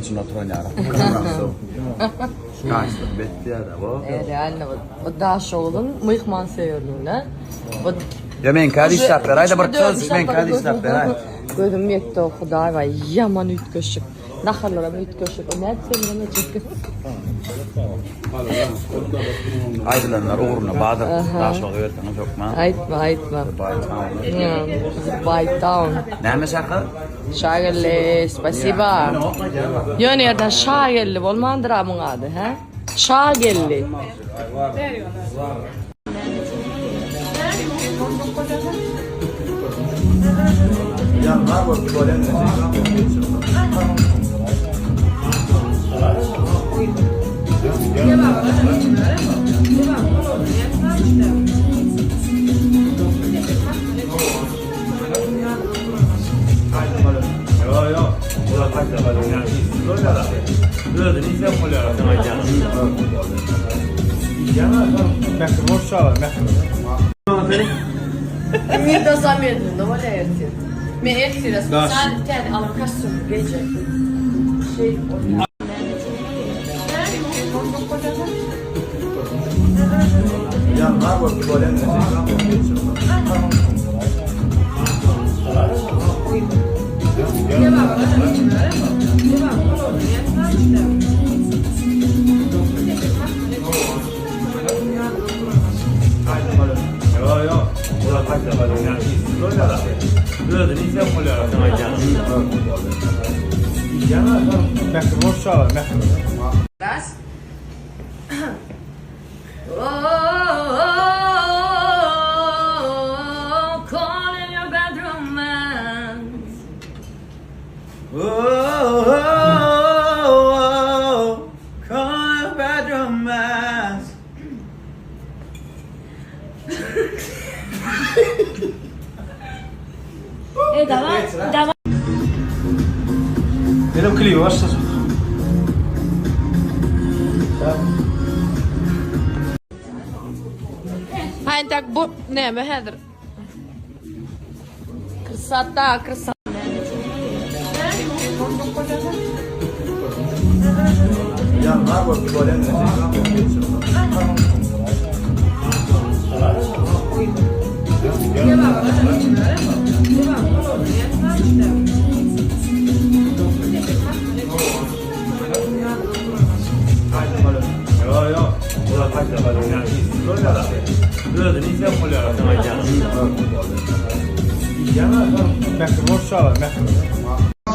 Içinde oturan ýaly. Kaşlar bet diýýär bu. Realno bu Daşoguzun myhmansöýerligine. Bu Ya men kädi işläp beräý-de bir söz, men kädi işläp beräý. Gözüm ýetdi o Hudaý waý ýaman üýtgeşik. Naharlaram üýtgeşik. O nädip semremejek? Aýdylanlar ugruna badyr. Daşoguza gelseňiz hökman. Aýtma, aýtma. Dubai Town. Dubai Town. Näme şaka? Şageldi, spasiba. Ýöne ýerden Şageldi bolmandyr-a muň ady, hä? Şageldi. Ümit Samedinde bolýar ertir. Men ertire spesial täze alan kostýum geýjek. Şeýdip bolýar. Ras. Oh, calling your bedroom man. Oh, oh, oh, call your bedroom man. E, dawaj, dawaj. Benim klibi başlasın. Haýyntak bu näme häzir? Krasota, krasota.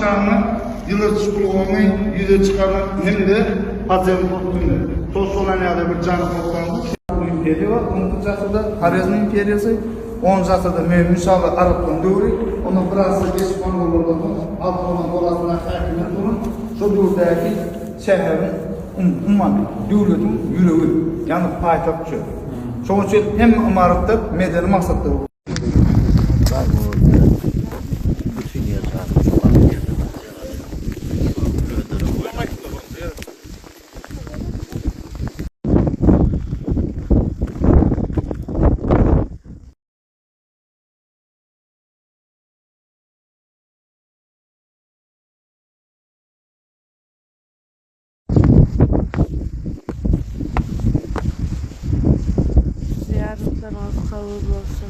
Şanly ýyladyş ulgamy ýüze çykarylan hem-de podzemny tolkunly toz bolan ýa-da bir janly toplandy. Imperiýa bar, on ikinji asyrda Horezm imperiýasy, onunjy asyrda Memlük şalygy araplaryň döwri, ondan bir asyr geçip mongollardan soň Altyn Ordanyň gol astyndaky häkimiýet bolan şol döwürdäki şäheriň umuman döwletiň ýüregi, ýagny paýtagt şu. Şonuň üçin hemme ymaratlar medeni maksatda. Zyýaratlaryňyz kabul bolsun.